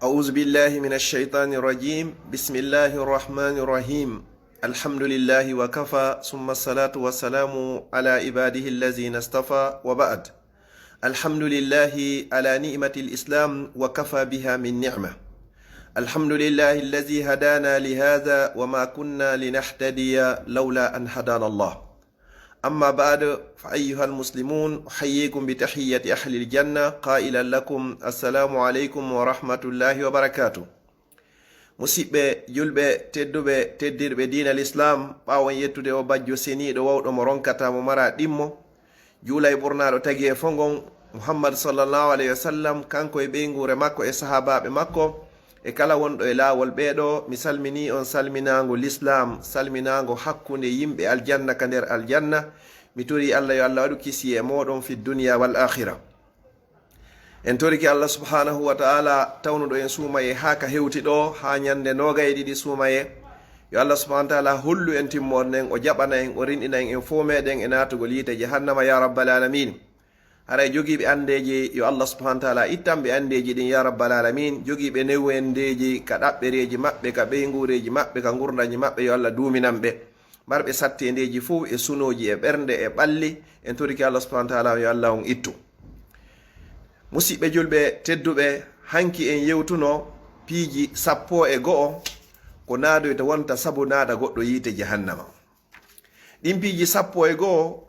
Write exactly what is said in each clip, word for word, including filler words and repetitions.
أعوذ بالله من الشيطان الرجيم. بسم الله الرحمن الرحيم. الحمد لله وكفى، ثم الصلاة والسلام على عباده الذين اصطفى، وبعد. الحمد لله على نعمة الإسلام، وكفى بها من نعمة. الحمد لله الذي هدانا لهذا، وما كنا لنهتدي لولا أن هدانا الله. أما بعد، فأيها المسلمون، أحييكم بتحية أهل الجنة، قائلا لكم: السلام عليكم ورحمة الله وبركاته. Musiɓɓe julɓe tedduɓe, teddirɓe diina Lislaam, ɓaawo on yettude o bajjo seniiɗo wawɗo mo ronkata mo mara ɗimmo, juula e ɓurnaaɗo tagi e fongon, Muhammad sallallahu alayhi wa sallam, kanko e ɓeynguure makko e sahaabaaɓe makko, e kala wonɗo e laawol ɓeeɗo, mi salminii on salminaango Lislaam, salminaango hakkunde yimɓe aljanna ka nder aljanna. Mi torii Allah yo Allah waɗu kisiyee e mooɗon fi duniya wal aakhira. En torike Allah subhanahu wa ta'ala tawnuɗo en suumaye haa ka hewti ɗo, haa ñande noogay e ɗiɗi suumaye. Yo Allah subhanahu wa ta'ala hollu en timmoode nden, o jaɓana en, o rinɗina en, en fow meɗen e naatugol yiite jahannama, ya rabbal alamin. Haray jogiiɓe anndeeji, yo Allah subhanahu wa ta'ala ittan ɓe anndeeji ɗin, ya rabbal alamin. Jogiiɓe newendeeji ka ɗaɓɓereeji maɓɓe, ka ɓeynguureeji maɓɓe, ka ngurndanji maɓɓe, yo Allah duuminan ɓe. Marɓe satteendeeji fow e sunooji e ɓernde e ɓalli, en torike Allah subhanahu wa ta'ala, yo Allah on ittu. Musiɓɓe julɓe tedduɓe, hanki en yewtuno piiji sappo e go'o ko naadoyta wonta sabu naada goɗɗo yiite jahannama. Ɗin piiji sappo e go'o,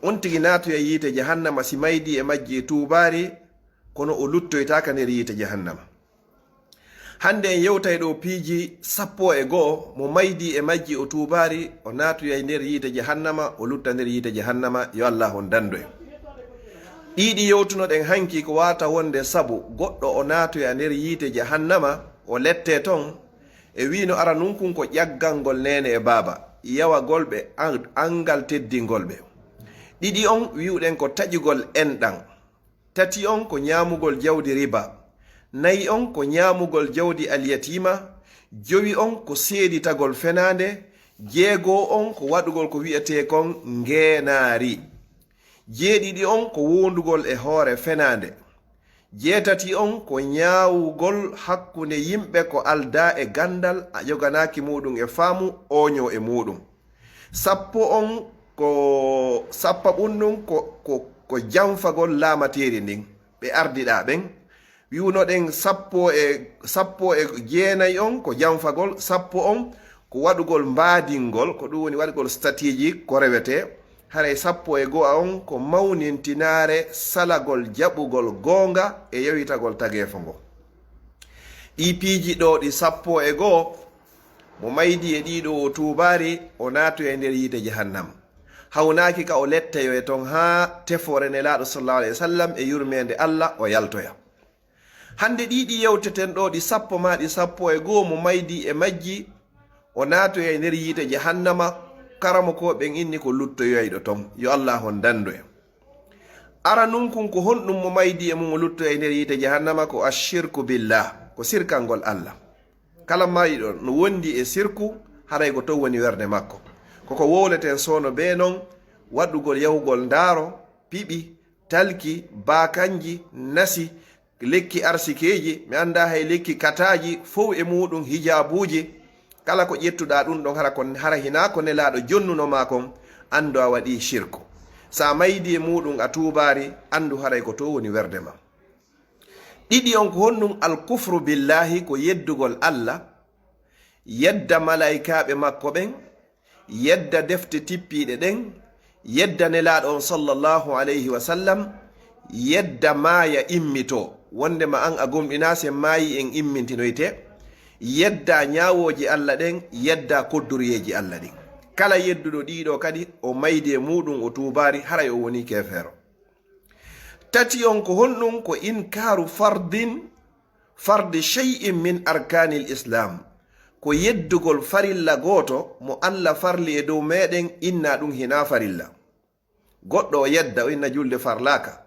on tigi naatoya yiite jahannama si maydi e majji e tuubaari, kono o luttoytaaka nder yiite jahannama. Hannde en yewtay ɗo piiji sappo e go'o, mo maydi e majji o tuubaari, o naatoyay nder yiite jahannama, o lutta nder yiite jahannama, yo Allah on dandu en. Ɗiɗi yewtunoɗen hanki ko wata wonde sabu goɗɗo o naatoya nder yiite jahannama, o lette ton, e wiino ara nun kun ko ƴaggangol neene e baaba, yawagol ɓe, an-, angal teddingol ɓe. Ɗiɗi on wi'uɗen ko taƴugol enɗan. Tati on ko ñaamugol jawdi riba. Nayi on ko ñaamugol jawdi alyatiima. Jowi on ko seeditagol fenaande. Jeego on ko waɗugol ko wi'etee kon ngeenaari. Jeeɗiɗi on ko wondugol e hoore fenaande. Jeetati on ko ñaawugol hakkunde yimɓe ko aldaa e ganndal, a joganaaki muuɗum e faamu, ooñoo e muuɗum. Sappo on ko, sappaɓun ɗun ko, ko, ko janfagol laamateeri ndin. Ɓe ardiɗaa ɓen. Wi'unoɗen sappo e, sappo e jeenayi on ko janfagol, sappo on ko waɗugol mbaadingol, ko ɗun woni waɗugol statiji ko rewetee. Haray sappo e go'a on ko mawnintinaare salagol jaɓugol goonga e yawitagol tageefo ngo. Ɗii piiji ɗoo ɗi sappo e go'o, mo maydi e ɗii ɗoo o tuubaari, o naatoyay nder yiite jahannama. Hawnaaki ka o lettoyoya ton haa tefoore Nelaaɗo sallallahu alayhi wa sallam e yurmeende Allah o yaltoya. Hannde ɗii ɗi yewteten ɗoo ɗi sappo maa ɗi sappo e go'o mo maydi e majji, o naatoyay nder yiite jahannama, karamokooɓe ɓen inni ko luttoyoyɗo ton. Yo Allah on dandu en. Aranun kun ko honɗum mo maydi e mum o luttoyay nder yiite jahannama? Ko ashirku billah, ko sirkangol Allah. Kala mayɗo no wondi e sirku, haray ko ton woni werde makko. Koko wowleten soono bee non, waɗugol yahugol ndaaro, piɓi, talki, baakanji, nasi, lekki arsikeeji, mi anndaa hay lekki kataaji, fow e muuɗum hijaabuuji. Kala ko ƴettuɗaa ɗum ɗon, hara ko, hara hinaa ko Nelaaɗo jonnuno maa kon, anndu a waɗii shirku. So a maydi e muuɗum a tuubaari, anndu haray ko to woni werde ma. Ɗiɗi on ko honɗum? Alkufru billaahi, ko yeddugol Allah, yedda malaykaaɓe makko ɓen, yedda defte tippiiɗe ɗen, yedda Nelaaɗo on sallallahu alayhi wa sallam, yedda maaya immitoo, wondema an a gomɗinaa sen maayi en immintinoyte, yedda ñaawooji Allah ɗen, yedda kodduriyeeji Allah ɗin. Kala yedduɗo ɗiɗo kadi, o maydi e muuɗum, o tuubaari, haray o woni keefeero. Tati on ko honɗum? Ko inkaaru fardin, fardi shay'in min arkaanil Islaam. Ko yeddugol farilla gooto mo Allah farli e dow meɗen, inna ɗum hinaa farilla. Goɗɗo o yedda, o inna julde farlaaka,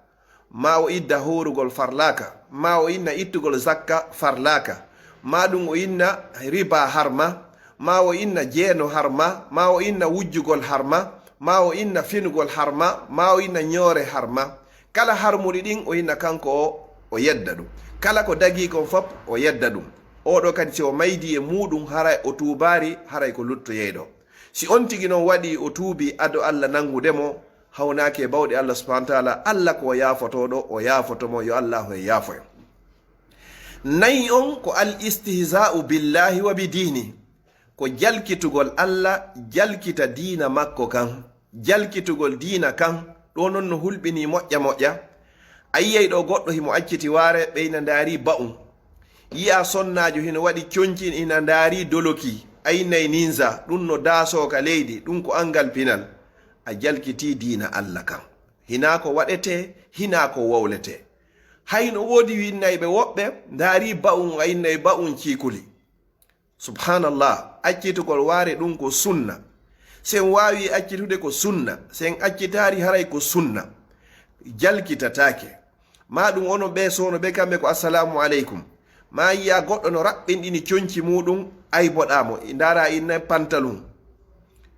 maa o idda hoorugol farlaaka, maa o inna ittugol zakka farlaaka, maa ɗum o inna riba harma, maa o inna jeeno harma, maa o inna wujjugol harma, maa o inna finugol harma, maa o inna ñoore harma. Kala harmuɗi ɗin o inna kanko o, o yedda ɗum. Kala ko dagii kon fop, o yedda ɗum. Oɗo kadi, si o maydii e muuɗum, haray o tuubaari, haray ko luttoyeyɗo. Si on tigi non waɗii o tuubii ado Alla nanngude mo, hawnaaki e bawɗe Alla subhaanahu wa ta'aala, Alla ko o yaafotooɗo, o yaafoto mo, yo Allaahu en yaafo en. Nayi on ko al istihzaa'u billaahi wa bi diini, ko jalkitugol Alla, jalkita diina makko kan. Jalkitugol diina kan, ɗoo non no hulɓinii moƴƴa moƴƴa. A yi'ay ɗoo goɗɗo himo acciti waare, ɓe ina ndaarii ba'um. Yi'aa sonnaajo hino waɗi conci, ina ndaarii doloki, a innay ninza, ɗum no daasoo ka leydi, ɗum ko anngal pinal. A jalkitii diina Alla kan. Hinaa ko waɗetee, hinaa ko wowletee. Hay no woodi winnayɓe woɓɓe, ndaarii ba'um, a innay ba'um ciikuli. Subhaanallah, accitugol waare ɗum ko sunna. Si en waawii accitude ko sunna, si en accitaari haray ko sunna. Jalkitataake. Maa ɗum onon ɓee soono ɓe kamɓe ko assalaamu aleykum. Maa yi'aa goɗɗo no raɓɓinɗini conci muuɗum, ayboɗaa mo. Ndaaraa inna pantalon.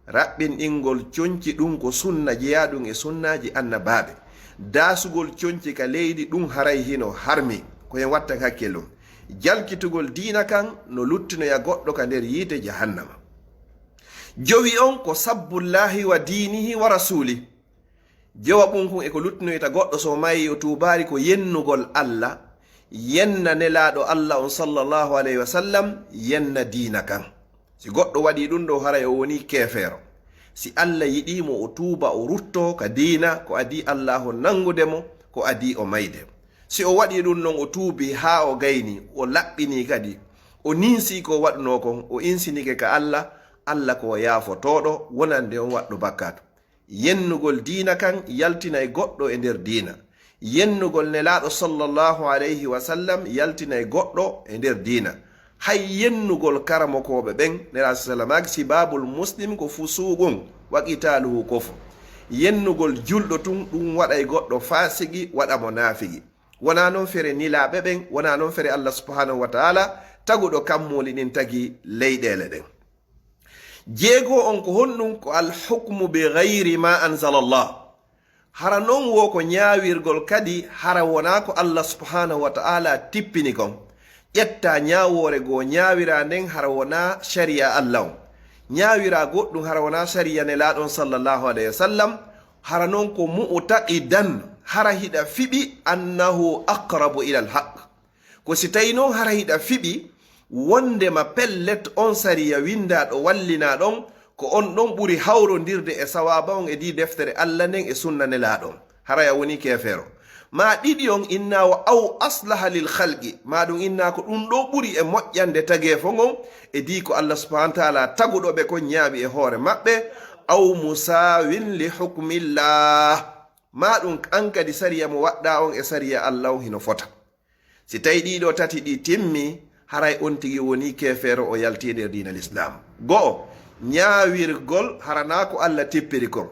Raɓɓinɗingol conci ɗum ko sunna jeyaaɗum e sunnaaji annabaaɓe. Daasugol conci ka leydi ɗum haray hino harmi. Ko en wattan hakkille ɗum. Jalkitugol diina kan no luttinoya goɗɗo ka nder yiite jahannama. Jowi on ko sabbullaahi wa diinihi wa rasuuli. Jowa ɓun kun e ko luttinoyta goɗɗo so mayi o tuubaari ko yennugol Alla, yenna Nelaaɗo Alla on sallallahu alayhi wa sallam, yenna diina kan. Si goɗɗo waɗii ɗum ɗoo, haray o wonii keefeero. Si Alla yiɗii mo, o tuuba, o ruttoo ka diina, ko adii Allaahu nanngude mo, ko adii o mayde. Si o waɗii ɗum non, o tuubii haa o gaynii, o laɓɓinii kadi, o ninsii ko waɗunoo kon, o insinike ka Alla, Alla ko o yaafotooɗo, wonande on waɗɗo bakkaatu. Yennugol diina kan yaltinay goɗɗo e nder diina. Yennugol Nelaaɗo sallallahu alayhi wa sallam yaltinay goɗɗo e nder diina. Hay yennugol karamokooɓe ɓen, Nelaaɗo sallam maaki, "Sibaabul muslim ko fusuuqun wa qitaaluhu kufr." Yennugol julɗo tun, ɗum waɗay goɗɗo faasigi, waɗa mo naafigi. Wonaa non fere nilaaɓe ɓen, wonaa non fere Allah subhanahu wa ta'ala, taguɗo kammuuli ɗin, tagi leyɗeele ɗen. Jeego on ko honɗum? Ko al hukmu bi ghayri ma anzala Allah. Hara non wo ko ñaawirgol kadi hara wonaa ko Allah subhanahu wa ta'ala tippini kon. Ƴetta ñaawoore goo ñaawiraa nden hara wonaa sariya Allah on. Ñaawiraa goɗɗum hara wonaa sariya Nelaaɗo on sallallahu alayhi wa sallam. Hara non ko mu'taqidan, hara hiɗa fiɓi annahu aqrabu ila al haqq. Ko si tawi non hara hiɗa fiɓi wondema pellet on sariya winndaaɗo wallinaa ɗon, ko on ɗon ɓuri hawrondirde e sawaaba on e dii deftere Allah nden e sunna Nelaaɗo on. Haray a woni keefeero. Maa ɗiɗi on inna wa aw aslaha lil khalqi, maa ɗum inna ko ɗum ɗo ɓuri e moƴƴande tageefo ngon e dii ko Allah subhanahu wa ta'ala taguɗo ɓe kon ñaawi e hoore maɓɓe, aw musaawin li hukmillah, maa ɗum an kadi sariya mo waɗɗaa on e sariya Allah on hino fota. Si tawi ɗiɗo tati ɗi timmi, haray on tigi woni keefeero, o yalti e nder diina Lislaam. Go'o, ñaawirgol hara naa ko Allah tippiri kon.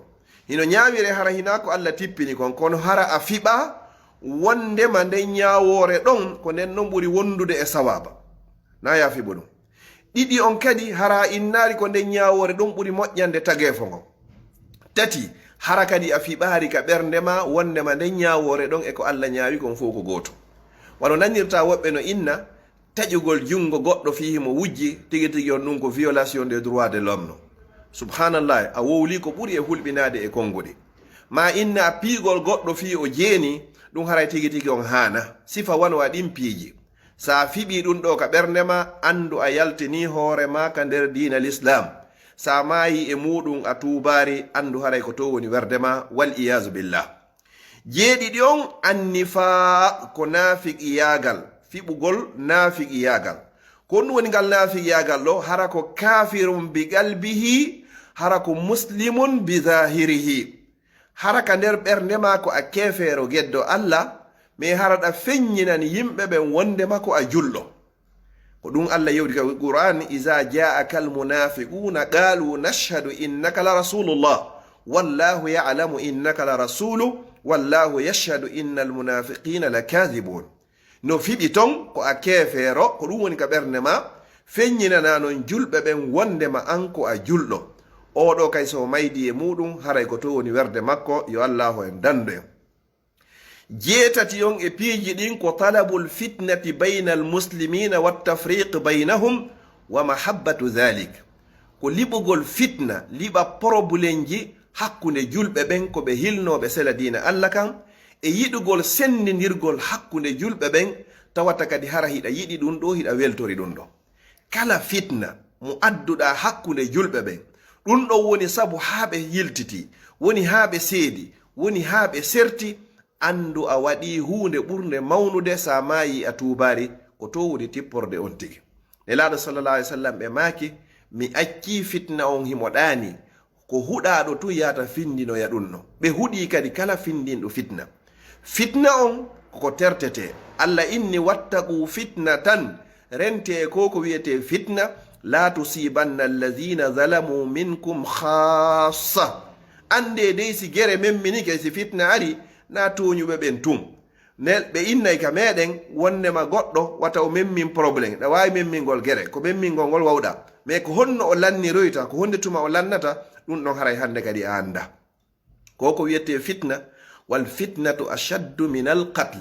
Hino ñaawire hara hinaa ko Allah tippini kon, kono hara a fiɓa wondema nden ñaawoore ɗon ko nden non ɓuri wondude e sawaaba. Na ya fiɓo ɗum. Ɗiɗi on kadi hara a innaari ko nden ñaawoore ɗon ɓuri moƴƴande tageefo ngon. Tati, hara kadi a fiɓaari ka ɓernde ma wondema nden ñaawoore ɗon e ko Allah ñaawi kon fow ko gooto. Wano nanirta woɓɓe no inna, taƴugol junngo goɗɗo fii himo wujji, tigi tigi on ɗum ko violation des droits de l'homme no. Subhanallah, a wowli ko ɓuri e hulɓinaade e konnguɗi. Ma inna piigol goɗɗo fii o jeeni, ɗum haray tigi tigi on haana. Sifa wano a ɗin piiji. Sa fiɓi ɗum ɗo ka ɓernde ma, anndu a yaltini hoore ma ka nder diina Lislaam. Sa maayi e muuɗum a tuubaari, anndu haray ko to woni werde ma, wal iyaazu billah. Jeeɗiɗi on, annifaaq, ko naafiqiyaagal, fiɓugol naafiqiyaagal. Ko ɗum woni ngal naafiqiyaagal ɗo, hara ko kaafirun bi qalbihi, hara ko muslimun bi zaahirihi. Hara ka nder ɓernde ma ko a keefeero geddo Allah, mais hara ɗa feññinani yimɓe ɓen wondema ko a julɗo. Ko ɗum Allah yewti ka Qur'an, "Iza ja'aka al-munafiquna qalu nashhadu innaka la rasulullah, wallahu ya'lamu innaka la rasulu, wallahu yashhadu innal munafiqina lakadhibun." No fiɓi ton ko a keefeero, ko ɗum woni ka ɓernde ma, feññinana non julɓe ɓen wondema an ko a julɗo. Oɗo kay so maydi e muɗum, haray ko to woni werde makko, yo Allahu en dandu en. Jeetati on e piiji ɗin ko talabul fitnati baynal muslimina wa tafriq baynahum wa mahabbatu dhalik. Ko liɓugol fitna, liɓa porobulenji hakkunde julɓe ɓen ko ɓe hilnooɓe sela diina Alla kan, e yiɗugol sendindirgol hakkunde julɓe ɓen, tawata kadi hara hiɗa yiɗi ɗum ɗo, hiɗa weltori ɗum ɗo. Kala fitna mo adduɗa hakkunde julɓe ɓen, ɗum ɗon woni sabu haa ɓe yiltiti, woni haa ɓe seedi, woni haa ɓe serti, anndu a waɗi huunde ɓurnde mawnude, sa maayi a tuubaari, ko to woni tipporde on tigi. Nelaaɗo sallallahu alaihi wasallam ɓe maaki, mi accii fitna on himo ɗaani, ko huɗaaɗo tun yaata findinoya ɗum no. Ɓe huɗii kadi kala findinɗo fitna. Fitna on koko tertete. Alla inni, wattaqu fitnatan, rente e ko ko wiyete fitna, la tusibanna alladhina zalamu minkum khassa. Annde dey si gere memminike, si fitna ari, na tooñuɓe ɓen tun. Nel ɓe innay ka meɗen wonnema goɗɗo wata o memmin problème, ɗa waawi memmingol gere, ko memmingol ngol wawɗa. Mais ko honno o lanniroyta, ko honde tuma o lannata, ɗum ɗon haray hannde kadi a annda. Ko ko wiyete fitna, wal fitnatu ashaddu min al qatl.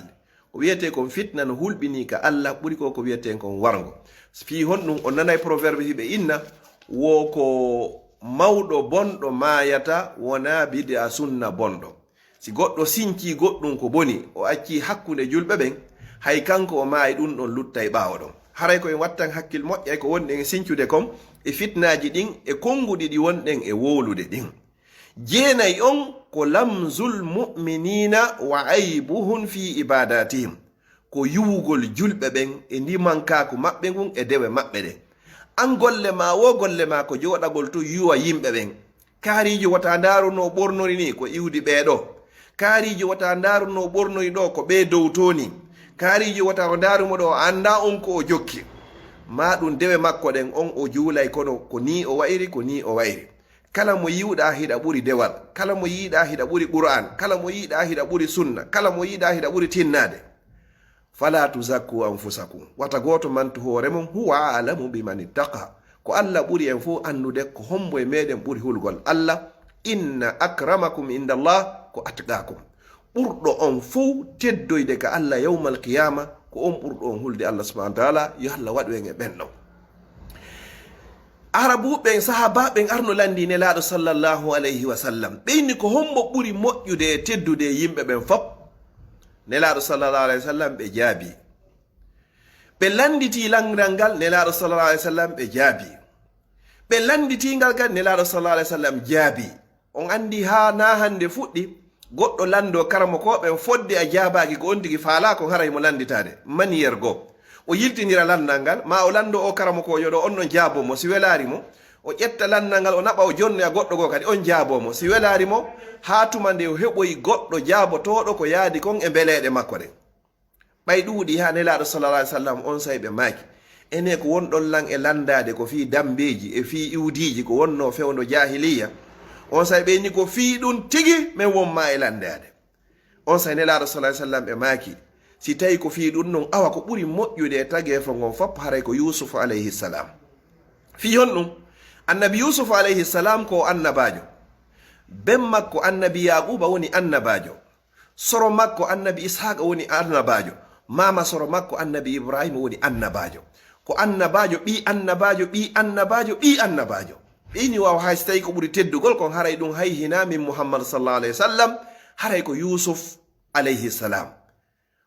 Ko wiyete kon fitna no hulɓini ka Alla ɓuri ko ko wiyete kon warngo. Fii honɗum on nanay proverbe hiɓe inna, wo ko mawɗo bonɗo maayata, wona bid'a sunna bonɗo. Si goɗɗo sincii goɗɗum ko boni, o accii hakkunde julɓe ɓen, hay kanko o maayi, ɗum ɗon luttay ɓaawo ɗon. Haray ko en wattan hakkil moƴƴay ko wonɗen e sincude kon, e fitnaaji ɗin, e konnguɗi ɗi wonɗen e wowlude ɗin. Jeenay on ko lamzul mu'minina wa aybuhum fi ibadatihim. Ko yuwugol julɓe ɓen e ndimankaaku maɓɓe ngun e dewe maɓɓe ɗen. An golle ma wo golle ma ko jooɗagol to yuwa yimɓe ɓen. Kaariijo wata ndaaru no ɓornori ni ko iwdi ɓee ɗo. Kaariijo wata ndaaru no ɓornori ɗo ko ɓee dow to ni. Kaariijo wata o ndaaru mo ɗo o annda on ko o jokki. Ma ɗum dewe makko ɗen on o juulay kono ko ni o wa'iri, ko ni o wa'iri. Kala mo yiwɗa hiɗa ɓuri dewal, kala mo yiɗa hiɗa ɓuri Qur'an, kala mo yiɗa hiɗa ɓuri sunna, kala mo yiɗa hiɗa ɓuri tinnaade. Fala tuzakku anfusakum. Wata gooto mantu hoore mon, huwa a'lamu biman ittaqa. Ko Alla ɓuri en fof anndude ko hombo e meɗen ɓuri hulgol Alla. Inna akramakum indallah ko atqakum. Ɓurɗo on fof teddoyde ka Alla yawmal qiyama ko on ɓurɗo on hulde Alla subhanahu wa ta'ala. Yo Alla waɗu en e ɓen ɗon. Arabuɓe ɓen, sahaabaaɓe ɓen arno lanndii Nelaaɗo sallallahu alayhi wa sallam. Ɓe inni ko hombo ɓuri moƴƴude e teddude e yimɓe ɓen fop? Nelaaɗo sallallahu alayhi wa sallam ɓe jaabii. Ɓe lannditii lanndal ngal Nelaaɗo sallallahu alayhi wa sallam ɓe jaabii. Ɓe lannditii ngal kadi Nelaaɗo sallallahu alayhi wa sallam jaabii. On anndi haa na hannde fuɗɗi, goɗɗo lanndoo karamokooɓe ɓen fodde a jaabaaki ko on tigi faalaa kon haray mo lannditaade. Maniyeer goo. O yiltinira lanndal ngal, ma o lanndoo o karamokoojo ɗo, on ɗon jaaboo mo, si welaari mo, o ƴetta lanndal ngal, o naɓa o jonnoya goɗɗo goo kadi, on jaaboo mo, si welaari mo, haa tuma nde o heɓoyi goɗɗo jaabotooɗo ko yaadi kon e mbeleeɗe makko ɗen. Ɓay ɗuuɗi haa Nelaaɗo sallallahu alaihi wasallam, on say ɓe maaki, ene ko wonɗon lan e lanndaade ko fii dammbeeji e fii iwdiiji ko wonnoo fewndo jaahiliyya? On say ɓe inni ko fii ɗun tigi men won maa e lanndaade. On say Nelaaɗo sallallahu alaihi wasallam ɓe maaki, si tawi ko fii ɗun non, awa ko ɓuri moƴƴude e tageefo ngon fop haray ko Yuusufu alayhi salam. Fii honɗun? Annabi Yuusufu alayhi salam ko o annabaajo. Ben makko annabi Yaaquuba woni annabaajo. Soro makko annabi Ishaqa woni annabaajo. Maama soro makko annabi Ibrahima woni annabaajo. Ko annabaajo, ɓii annabaajo, ɓii annabaajo, ɓii annabaajo. Ɓe inni waaw hay si tawi ko ɓuri teddugol kon haray ɗun hay hinaa min Muhammad sallallahu alayhi wasallam, haray ko Yuusuf alayhi salam.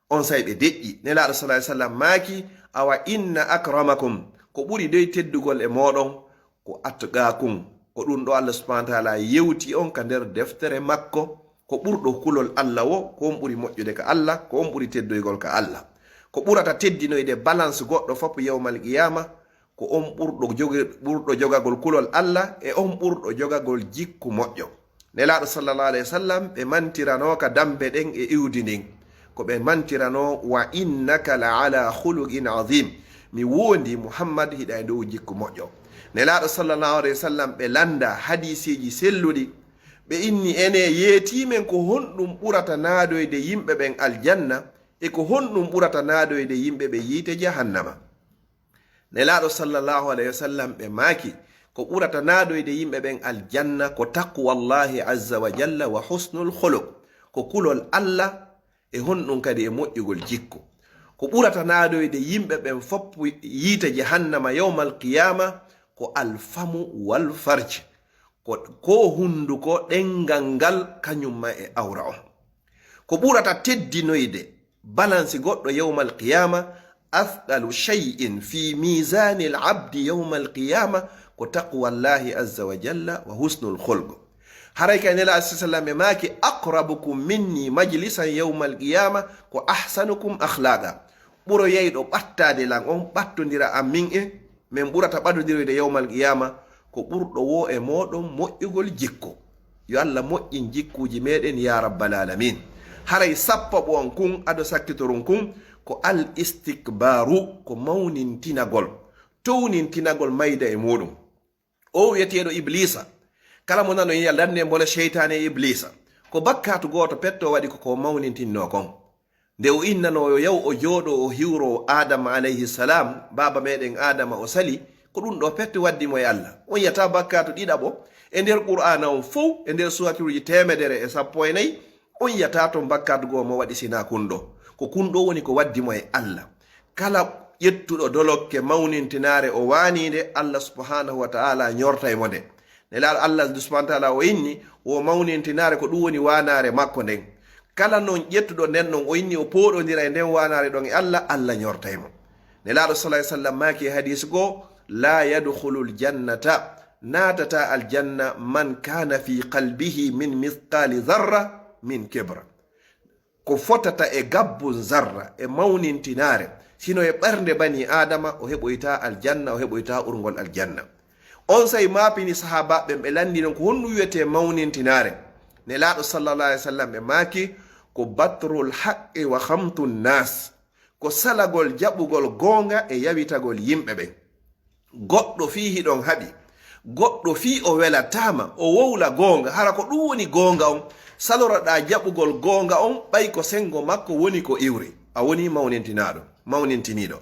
On say ɓe deƴƴi. Nelaaɗo sallallahu alayhi wasallam maaki, awa inna akramakum, ko ɓuri dey teddugol e mooɗon, ko atqaakum, ko ɗun ɗo Allah subhanahu wa ta'ala yewti on ka nder deftere makko, ko ɓurɗo kulol Allah wo, ko on ɓuri moƴƴude ka Allah, ko on ɓuri teddoygol ka Allah. Ko ɓurata teddinoyde balance goɗɗo fop yawmal qiyama, ko on ɓurɗo jogi-, ɓurɗo jogagol kulol Allah e on ɓurɗo jogagol jikku moƴƴo. Nelaaɗo sallallahu alayhi wasallam ɓe mantiranoo ka dambe ɗen e iwdi ndin. Ko ɓe mantiranoo, "Wa innaka la ala khuluqin azim." Mi wondi Muhammad hiɗa e dow jikku moƴƴo. Nelaaɗo sallallahu alayhi wasallam ɓe lannda hadiisiiji selluɗi. Ɓe inni, ene yeetii men ko honɗum ɓurata naadoyde yimɓe ɓen aljanna e ko honɗum ɓurata naadoyde yimɓe ɓe yiite jahannama. Nelaaɗo sallallahu alayhi wasallam ɓe maaki, ko ɓurata naadoyde yimɓe ɓen aljanna ko taqwallahi azza wa jalla wa husnul khuluq, ko kulol Allah E honɗun kadi? E moƴƴugol jikku. Ko ɓurata naadoyde yimɓe ɓen fof yiite jahannama yawmal qiyaama ko alfamu wal farj, ko, ko hunduko, ɗenngal ngal, kañum ma e awra on. Ko ɓurata teddinoyde balansi goɗɗo yawmal qiyaama, athqalu shay'in fi miizanil abdi yawmal qiyaama ko taqwallahi azza wa jalla wa husnul khulq. Haray kay Nelaaɗo sallallahu alayhi wa sallam e maaki, aqrabukum minni majlisan yawmal qiyaama ko ahsanukum akhlaqa. Ɓuroyayɗo ɓattaade lan on ɓattondira an min e, men ɓurata ɓadodiroyde yawmal qiyaama ko ɓurɗo woo e mooɗon moƴƴugol jikku. Yo Allah moƴƴin jikkuuji meɗen, ya rabbal alamin. Haray sappaɓo on kun, ado sakkitorun kun, ko al istikbaru, ko mawnintinagol, townintinagol mayda e muɗum. O wi'eteeɗo Ibliisa, kala mo nano yiya lannde mbola seytaane e Ibliisa. Ko bakkaatu gooto petto waɗi ko ko mawnintinnoo kon. Nde o innanoo yo yaw o jooɗo o hiwro Aadama alayhi salam, baaba meɗen Aadama o sali, ko ɗum ɗo pette waddi mo e Allah. On yiyata bakkaatu ɗiɗaɓo e nder Qur'aana on fow, e nder suwatuuji teemedere e sappo e nayi, on yiyata ton bakkaatu goo mo waɗi sinaa kun ɗo. Ko kun ɗo woni ko waddi mo e Allah. Kala ƴettuɗo dolokke mawnintinaare o waanii nde, Allah subhanahu wa ta'ala ñortay mo nde. Nelaaɗo Allah subhanahu wa ta'ala o inni, wo mawnintinaare ko ɗum woni waanaare makko nden. Kala non ƴettuɗo nden non, o inni o pooɗondira e nden waanaare ɗon e Allah, Allah ñortay mo. Nelaaɗo sallallahu alayhi wa sallam maaki e hadiis goo, "La yadkhulul jannata, naatata aljanna, man kana fi qalbihi min mithqali dharra min kibr." Ko fotata e gabbun zarra e mawnintinaare, sino e ɓernde bani Aadama, o heɓoyta aljanna, o heɓoyta urngol aljanna. On sey maapini sahaabaaɓe ɓen, ɓe lanndii non ko honɗum wi'etee mawnintinaare. Nelaaɗo sallallahu alayhi wa sallam ɓe maaki, ko batrul haqqi wa khamtun nas, ko salagol jaɓugol goonga e yawitagol yimɓe ɓen. Goɗɗo fii hiɗon haɓi, goɗɗo fii o welataama, o wowla goonga, hara ko ɗum woni goonga on, saloraɗaa jaɓugol goonga on, ɓay ko senngo makko woni ko iwri, a wonii mawnintinaaɗo, mawnintiniiɗo.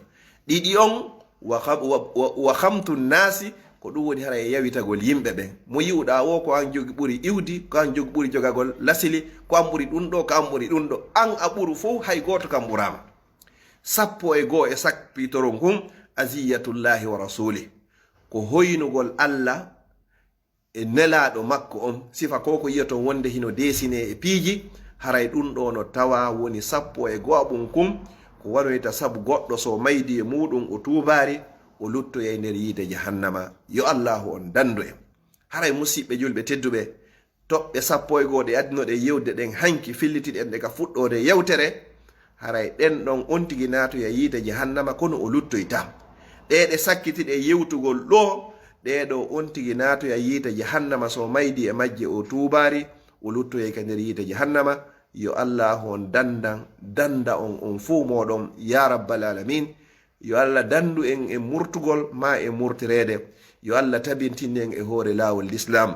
Ɗiɗi on, wa kham-, wa, wa, wa khamtun naasi, ko ɗum woni hara e yawitagol yimɓe ɓen. Mo yi'uɗaa wo, ko an jogi ɓuri iwdi, ko an jogi ɓuri jogagol lasili, ko an ɓuri ɗum ɗo, ko an ɓuri ɗum ɗo, an a ɓuru fow, hay gooto kam ɓuraama. Sappo e goo e sappitoron kun, aziyatullahi wa rasuli, ko hoynugol Allah e Nelaaɗo makko on. Sifa ko ko yi'oton wonde hino deesinee e piiji, haray ɗum ɗo no tawa woni sappo e go'aɓun kun, ko wanoyta sabu goɗɗo so maydi e muuɗum o tuubaari, o luttoyay nder yiite jahannama. Yo Allaahu on dandu en. Haray musiɓɓe julɓe tedduɓe, toɓɓe sappo e goo ɗe addunoɗen yewtude ɗen hanki, fillitiɗen ɗe ka fuɗɗoode yewtere, haray ɗen ɗon on tigi naatoya yiite jahannama, kono o luttoyta. Ɗee ɗe sakkitiɗen yewtugol ɗoo, ɗee ɗoo on tigi naatoya yiite jahannama, so maydi e majje o tuubaari, o luttoyay ka nder yiite jahannama. Yo Allaahu on dandan, danda on, on fow mooɗon, ya rabbal alamin. Yo Allah dandu en e murtugol, ma e murtireede. Yo Allah tabintin en e hoore laawol Lislaam.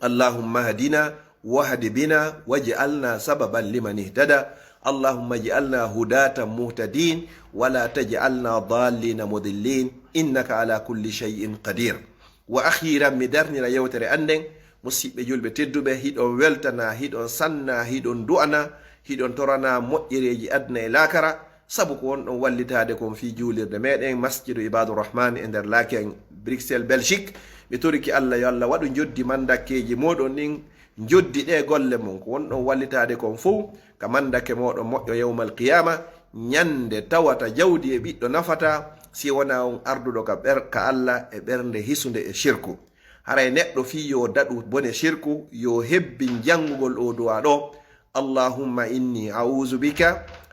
اللهم اهدنا واهد بنا واجعلنا سببا لمن اهتدى. اللهم اجعلنا هداة مهتدين ولا تجعلنا ضالين مضلين إنك على كل شيء قدير. Wa akhiran, mi darnira yewtere an nden, musiɓɓe julɓe tedduɓe, hiɗon weltana, hiɗon sanna, hiɗon du'ana, hiɗon torana moƴƴereeji aduna e laakara, sabu ko wonɗon wallitaade kon fii juulirde meɗen Masjidu Ibaadu Rahmaan e nder Laeken, Bruxelles, Belgique. Mi toriki Allah yo Allah waɗu njoddi mandakkeeji mooɗon ɗin, njoddi ɗee golle mon, ko wonɗon wallitaade kon fow ka mandake mooɗon moƴƴo yawmal qiyaama, ñande tawata jawdi e ɓiɗɗo nafata, si wonaa on arduɗo ka ɓer-, ka Allah e ɓernde hisunde e shirku. Haray neɗɗo fii yo daɗu bone shirku, yo hebbin janngugol oo du'aa ɗoo, اللهم إني أعوذ بك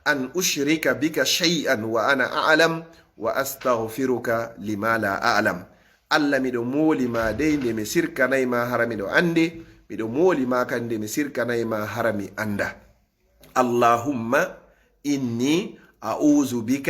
أن أشرك بك شيئا وأنا أعلم وأستغفرك لما لا أعلم. Allah, miɗo mooli ma dey nde mi sirkanay ma hara miɗo anndi, miɗo mooli ma kadi nde mi sirkanay ma hara mi annda. اللهم إني أعوذ بك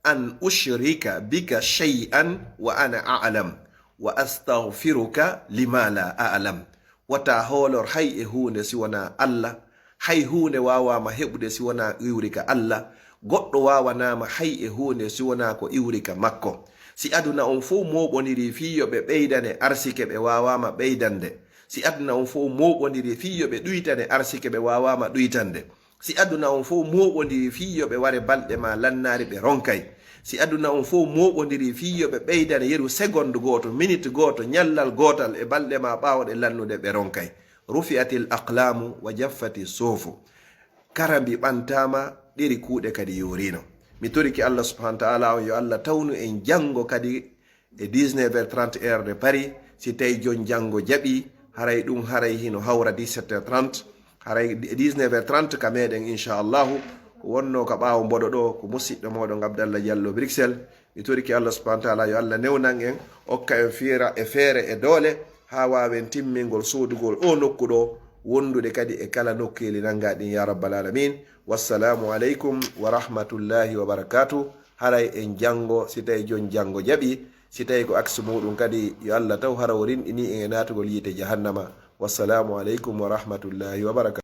أن أشرك بك شيئا وأنا أعلم وأستغفرك لما لا أعلم. Wota hoolor hay e huunde si wonaa Allah. Hay huunde waawaama heɓude si wonaa iwri ka Allah. Goɗɗo waawanaama hay e huunde si wonaa ko iwri ka makko. Si aduna on fow mooɓondirii fii yo ɓe ɓeydane arsike ɓe waawaama ɓeydande. Si aduna on fow mooɓondirii fii yo ɓe ɗuytane arsike ɓe waawaama ɗuytande. Si aduna on fof mooɓondiri fii yo ɓe ware balɗe ma lannaari, ɓe ronkay. Si aduna on fof mooɓondiri fii yo ɓe ɓeydane yeru seconde gooto, minute gooto, ñallal gootal e balɗe ma ɓaawo ɗe lannude, ɓe ronkay. Rufi'atil aqlamu wa jaffati suhufu. Karambi ɓantaama, ɗeri kuuɗe kadi yooriino. Mi torike Allah subhanahu wa ta'ala on yo Allah tawnu en janngo kadi e dix-neuf heures trente heure de Paris. Si tawi jon janngo jaɓi, haray ɗum haray hino hawra dix-sept heures trente, haray dix-neuf heures trente ka meɗen, inchallahu. Ko wonno ka ɓaawo mboɗo ɗo, ko musiɗɗo moɗon Abdallah Diallo, Bruxelles. Mi torike Allah subhanahu wa ta'ala yo Allah newnan en, okka en fiira e feere e doole, haa waawen timmingol soodugol o nokku ɗo, wondude kadi e kala nokkeeli nanngaa ɗin, ya rabbal alamin. Wassalamu aleykum wa rahmatullahi wa barakatuh. Haray en janngo, si tawi jon janngo jaɓi, si tawi ko aksu muɗum kadi, yo Allah taw hara o rinɗini en e naatugol yiite jahannama. Wassalamu aleykum wa rahmatullahi wa barakatuh.